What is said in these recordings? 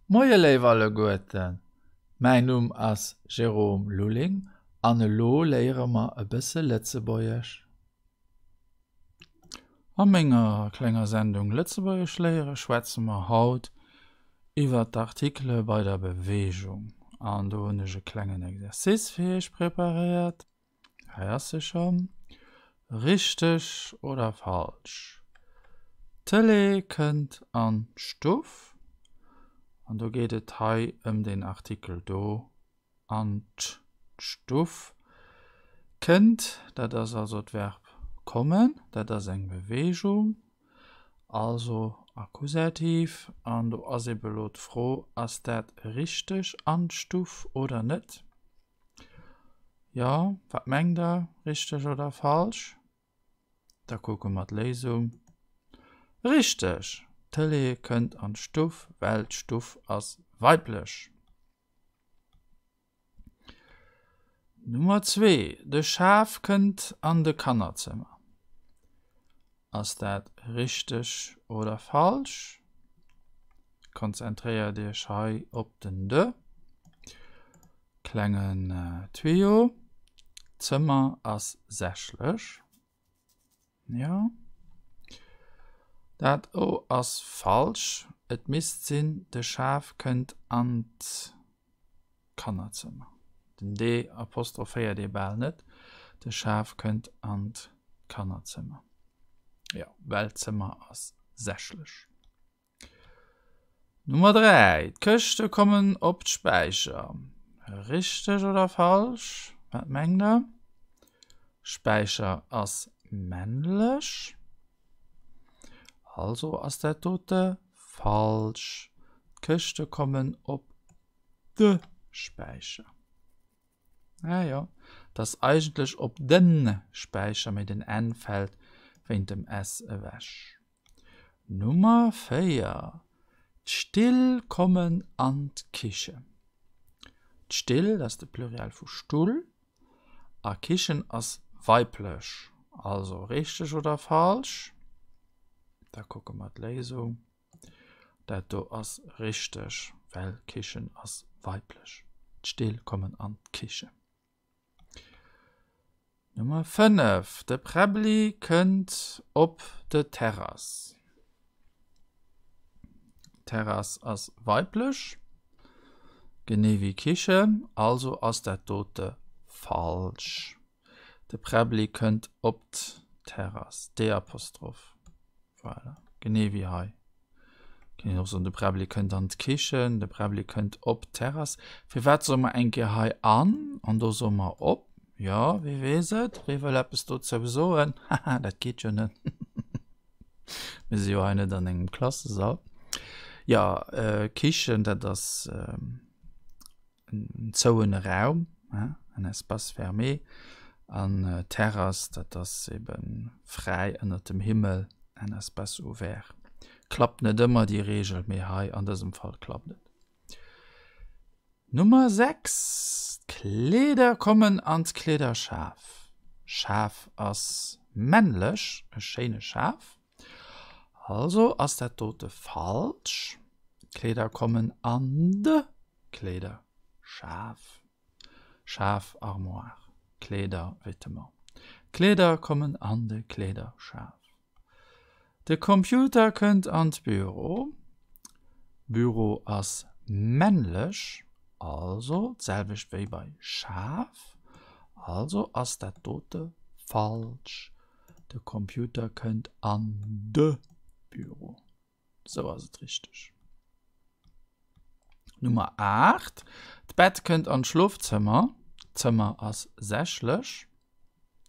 Moie léif alleguerten, mäin Numm ass Jérôme Lulling an elo léiere mer e bësse Lëtzebuergesch. A menger klenger Sendung Lëtzebuergesch léiere schwätze mer haut iwwer d'Artikele bei der Beweegung an do hunn ech e klengen Exercice fir iech preparéiert. Hei ass se schonn. Richteg oder falsch? D'Tëlee kënnt an d'Stuff. An do geet et hei ëm deen Artikel do, an d'Stuff. Kënnt, dat ass also d'Verb kommen, dat ass eng Beweegung, also Akkusativ. An do ass ebe lo d'Fro, Ass dat richteg, an d'Stuff oder net? Jo, wat mengt der? Richteg oder falsch? Da kucke mer d'Léisung. Richteg! D'Tëlee kënnt an d'Stuff, well d'Stuff ass weiblech. Nummer zwee, De Schaf kënnt an de Kannerzëmmer. Ass dat richteg oder falsch? Konzentréiert Iech hei op den de. Klengen Tuyau. D'Zëmmer ass sächlech. Jo. Dat o ass falsch. Et misst sinn, De Schaf kënnt an d'Kannerzëmmer. Den d apostrophéiert ee bal net. De Schaf kënnt an d'Kannerzëmmer. Jo, well d'Zëmmer ass sächlech. Nummer 3, D'Këschte kommen op d'Späicher. Richteg oder falsch? Wat mengt der? Späicher ass männlech. Also ass dat dote falsch. D'Këschte kommen op de Späicher. Ah jo, et ass eigentlech op den Späicher, mee den n fält wéint dem s ewech. Nummer 4, D'Still kommen an d'Kichen. D'Still, dat ass de Pluriel vu Stull, a Kichen ass weiblech. Also richteg oder falsch? Da kucke mer d'Léisung. Dat do ass richteg, well Kichen ass weiblech. D'Still kommen an d'Kichen. Nummer 5, De Präbbli kënnt op de Terrass. Terrass ass weiblech, genee wéi Kichen, also ass dat dote falsch. De Präbbli kënnt op d'Terrass, D-Apostroph, voilà, genee wéi hei. Kann een och soen, de Präbbli kënnt an d'Kichen, de Präbbli kënnt op d'Terrass. Firwat soe mer eng Kéier hei an an do soe mer op? Jo, wie weess et? Wie wëll eppes dozou soen? Haha, dat geet jo net. Mir si jo hei net an engem Klassesall. Jo, Kichen, dat ass. en zouene Raum, en Espace fermé, an Terrass, dat ass ebe fräi ënnert dem Himmel, en Espace ouvert. Klappt net ëmmer déi Reegel, mee hei an dësem Fall klappt et. Nummer 6, D'Kleeder kommen an d'Kleederschaf. Schaf ass männlech, e schéine Schaf. Also ass dat dote falsch. D'Kleeder kommen an de Kleederschaf. Schaf, Armoire, Kleeder, Vêtements. D'Kleeder kommen an de Kleederschaf. De Computer kënnt an d'Büro. Büro ass männlech, also d'selwecht wéi bei Schaf. Also ass dat dote falsch. De Computer kënnt an de Büro. Sou ass et richteg. Nummer 8. D'Bett kënnt an d'Schlofzëmmer. D'Zëmmer ass sächlech.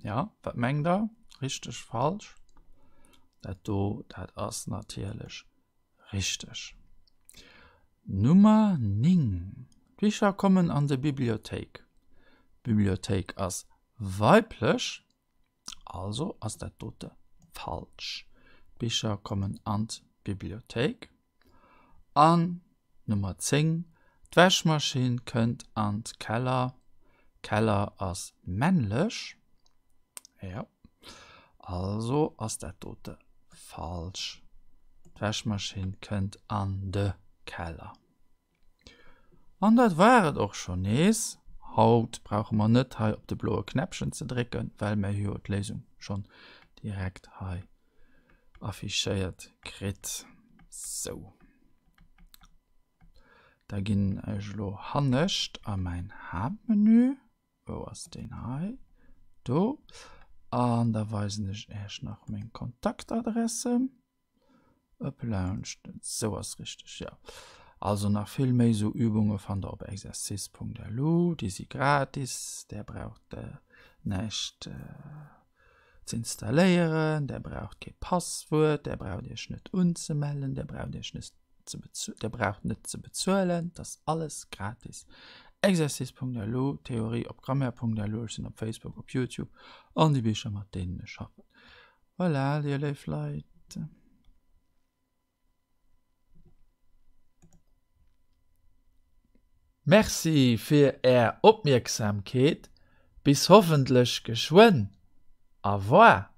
Ja, wat mengt der? Richteg, falsch? Dat do, dat ass natierlech richteg. Nummer 9. D'Bicher kommen an de Bibliothéik. Bibliothéik ass weiblech. Also ass dat dote falsch. D'Bicher kommen an d'Bibliothéik. An Nummer 10, D'Wäschmaschinn kënnt an d'Keller. Keller ass männlech. Jo. Also ass dat dote falsch. D'Wäschmaschinn kënnt an de Keller. An dat war et och schonn nees. Haut brauche mer net hei op de bloe Knäppchen ze drécken, well mer hu jo d'Léisung schonn direkt hei affichéiert kritt. Sou. Da ginn ech elo hannescht a mäin Haaptmenü. Wou ass deen hei? Do. An da weisen ech Äech nach meng Kontaktadresse. Op laanscht. Sou ass richteg, jo. Also nach vill méi sou Übunge fannt der op exercice.lu. Déi si gratis, där braucht näischt z'installéieren, där braucht kee Passwuert, där braucht Iech net unzemellen, där braucht Iech net ze där braucht net ze bezuelen, dat ass alles gratis. Exercice.lu, Theorie op Grammaire.lu, ech sinn op Facebook, op YouTube an déi Bicher mat deenen ech schaffen. Voilà, dir léif Leit. Merci fir är Opmierksamkeet, bis hoffentlech geschwënn. Au revoir.